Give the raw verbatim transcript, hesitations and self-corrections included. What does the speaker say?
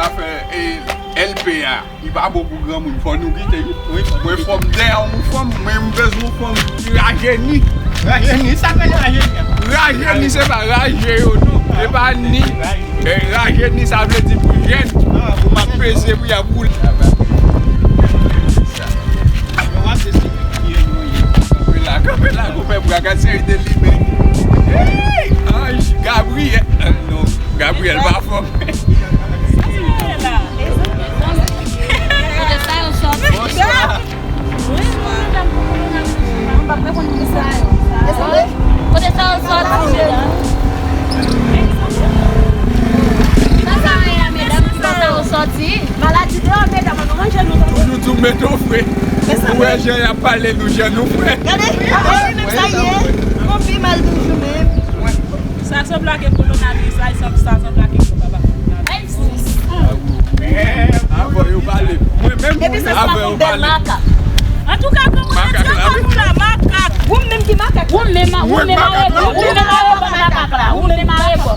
Afè e, L P a, li pa bon pou granmoun. Fò nou kite li. Wi, mwen fò m dèyè yon fanm, mwen m bezwen yon fanm ki rajeni. Rajeni, sa k rele rajeni? Rajeni, se pa raje yo, non. Se pa ni. E, rajeni, sa vle di pou jèn. Pou m ap peze, pou y ap boule. Kanpe la, kanpe la, kanpe la, gad seri de limen. Hey, anj, Gabriyèl. Non, Gabriyèl pa fanm. Kote sa yo sòti? Bonswa. Kote sa yo sòti, medam? Sa sa ye a, medam? Kote sa yo sòti? Maladi deyò, medam, nou ranje nou. Toujou di w mete w fre. Ou wè jan y ap pale nou, jan nou fre. Gade, gade, menm sa ye. Konfimal toujou menm. Sa sanble ak kowonaviris la, sa sanble ak papa kowonaviris. Avè yo pale. Mwen menm, avè yo pale. Antouka, granmoun, makak la, wi. Ou menm ki makak. Ou menm, ou menm arebo. Ou menm arebo makak la. Ou menm arebo.